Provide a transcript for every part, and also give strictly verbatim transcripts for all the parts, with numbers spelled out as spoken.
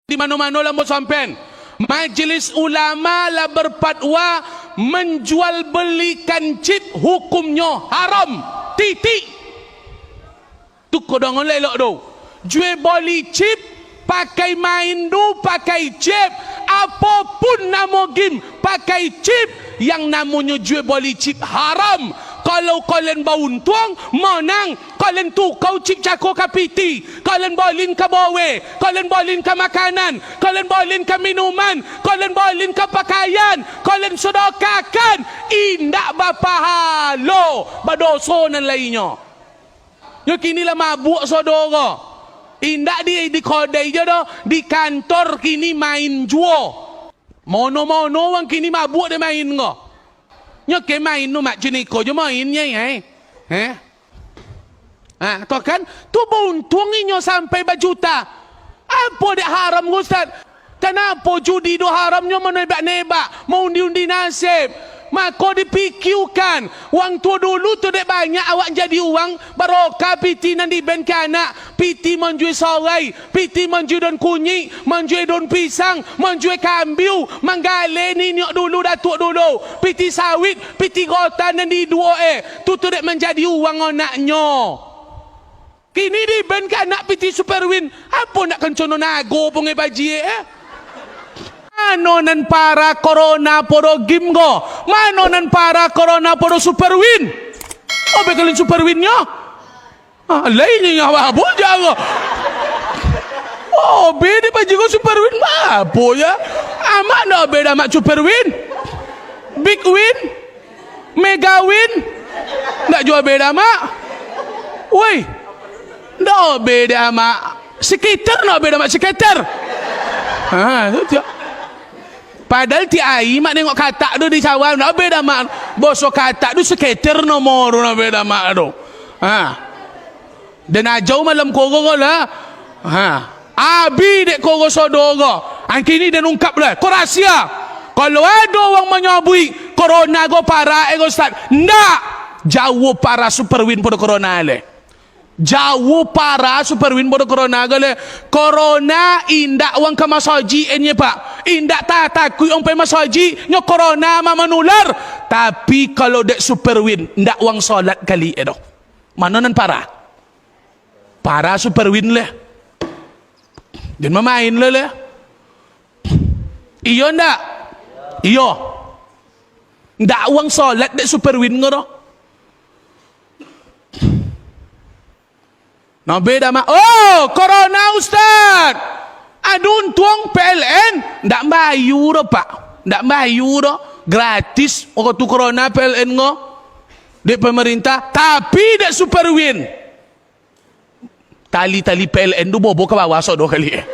Di mano-mano lah ambo sampaian, Majelis Ulama lah berfatwa, manjual balikan chip hukumnyo haram. Titik. Tu ko dangan elok tu. Jua bali chip, pakai main tu pakai chip, apo pun namo game pakai chip, yang namonyo jua bali chip haram. Kalau kalian bauntuang, manang, kalian tukau chip cako ka piti, kalian bolin ka bawe, kalian bolin ka makanan, kalian bolin ka minuman, kalian bolin ka pakaian, kalian sodokakan, indak bapahalo, badoso nan lainnyo. Nyo kini lah mabuak sodo ko. Indak di, di kodai jo doh, di kantor kini main juo. Mono-mono wang kini mabuak dek main ko. Nyo ke main nu mak ciniko jo main nyai, eh? Eh? Ah, to kan? Tu bauntuang inyo sampai bajuta. Apo dek haram ko, Ustaz? Kanapo judi do haram, nyo manebak-nebak, maundi-undi nasib? Mako dipikiakan, wang tuo dulu tu dek banyak awak jadi uwang, barokah piti nan diben ka anak, piti manjua sorai, piti manjua daun kunyik, manjua daun pisang, manjua kambiu, manggale niniak dulu, datuak dulu, piti sawit, piti rotan nan diiduok e, tu tu dek manjadi uwang anaknyo. Kini diben ka anak piti Superwin, apo nak kancono nago pungai bajiek, eh? Mano nan parah corona podo game ko? Mano nan parah corona podo Superwin? Obe kalian Superwinnyo? Ah, lain nyo nyawa apo jago? Obe di bajiek ko Superwin, apo ya? Amak ndak obe dah mak Superwin? Big Win? Mega Win? Ndak juo beda, Mak. Woi. Ndak beda, Mak. Skater ndak beda, Mak. Skater. Ha, tu tiap. Padahal ti ai, Mak, nengok katak tu di sawah, ndak beda, Mak. Boso katak tu skater nomor tu ndak beda, Mak, tu. Ha. Den ajau malam koro ko lah. Ha. Abi dek koro sodo ko. Angkini den ungkap lah. Ko rahasia. Kalau ado urang manyabuik, corona ko parah, eh, Ustaz. Ndak. Jauah parah Superwin pado corona leh. Jauah parah Superwin pado corona ko leh. Corona indak urang ka masajik, eh, nye, Pak. Indak ta-, takuik urang pai masajik. Nyo corona mah manular. Tapi kalau dek Superwin, ndak urang solat kali, eh, doh. Mano nan parah? Parah Superwin leh. Jan mamain leh, leh. Iyo ndak? Iyo. Ndak urang solat dek Superwin ko doh. Nah, beda, Mak. Oh, corona, Ustaz. Ado untuang P L N. Ndak bayu doh, Pak. Ndak bayu doh. Gratis. Wakatu corona P L N ko. Dek pemerintah. Tapi dek Superwin. Tali-tali P L N tu bobo ka bawah sodo kali, eh.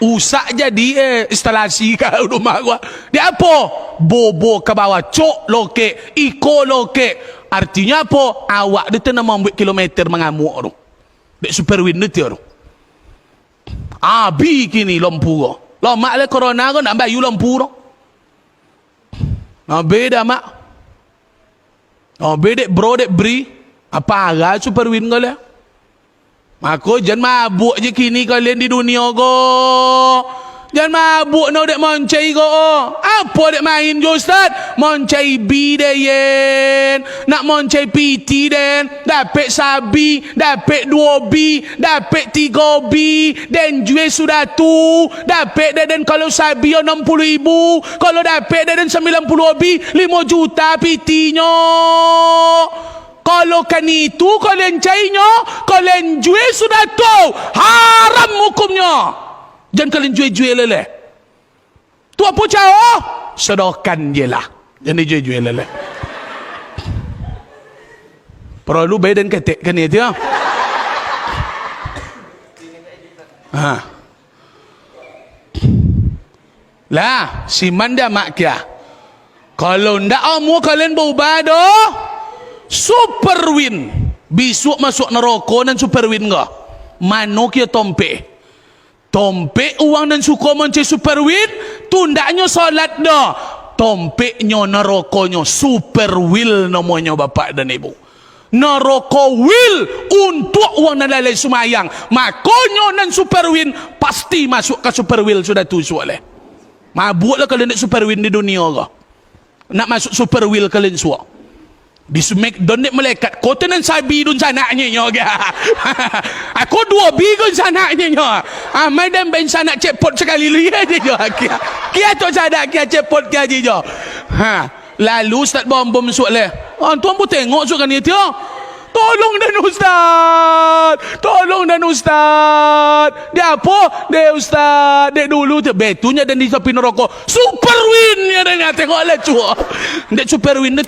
Usak jadi, eh, instalasi ka rumah gua. Di apo? Bobo ka bawah, cok lokek, iko lokek. Artinyo apo? Awak tu tanam mambuek kilometer mangamuak tu. Dek Superwin tu tiyo tu. Abi kini lampu ko. Lomak leh corona ko ndak bayu lampu tu. Nah, beda, Mak. Oh, be dek bro, dek bri. Apa arah Superwin ko leh? Mako, jan mabuk je kini kalian di dunia ko. Jan mabuk no dek moncai ko. Apo dek main jo, Ustaz? Moncai bi den. Nak moncai piti den. Dapek sabi, dapek duo bi, dapek tigo bi. Den jue sudah tu. Dapek dek den kalau sabi yo anam puluah ribu. Kalau dapek dek den sambilan puluah bi, limo juta pitinyo. Kalau kanitu, kalian cainyo, kalian jue sudah tu, haram hukumnyo. Jan kalian jue-jue leleh. Tu apo caro? Sodokan je lah. Jan dijue-jue leleh. Paralu bae den ketek kan itu, ya? Ha. Lah, siman dia mak kia. Kalau ndak amuah kalian baubah doh, Superwin. Bisuak masuak naroko nan Superwin ko. Mano kia tompek? Tompek uang nan suko mancari Superwin, tu ndaknyo solat doh. Tompeknyo narokonyo Superwil namonyo bapak dan ibu. Naroko will untuak urang nan lalai sumayang. Makonyo nan Superwin pasti masuak ka Superwil sudah tu suok leh. Mabuaklah kalian dek Superwin di dunia ko. Nak masuak Superwil kalian suok. Di Smackdown dek malaikat. Ko tu nan sabi dunsanaknyo nyo. Ako duo bi dunsanaknyo nyo. Amai dan ben sanak cepot sakali liek je jo. Kia, kia tu sadak kia cepot kia je jo. Ha. Lalu Ustaz Bom Bom suok leh. Ah, tu ambo tengok suok kan itu. Tolong den Ustaz. Tolong den Ustaz. Dek apo? Dek Ustaz. Dek dulu tu. Betunyo den di tapi naroko. Superwin ya den tengok lah cuak. Dek Superwin tu.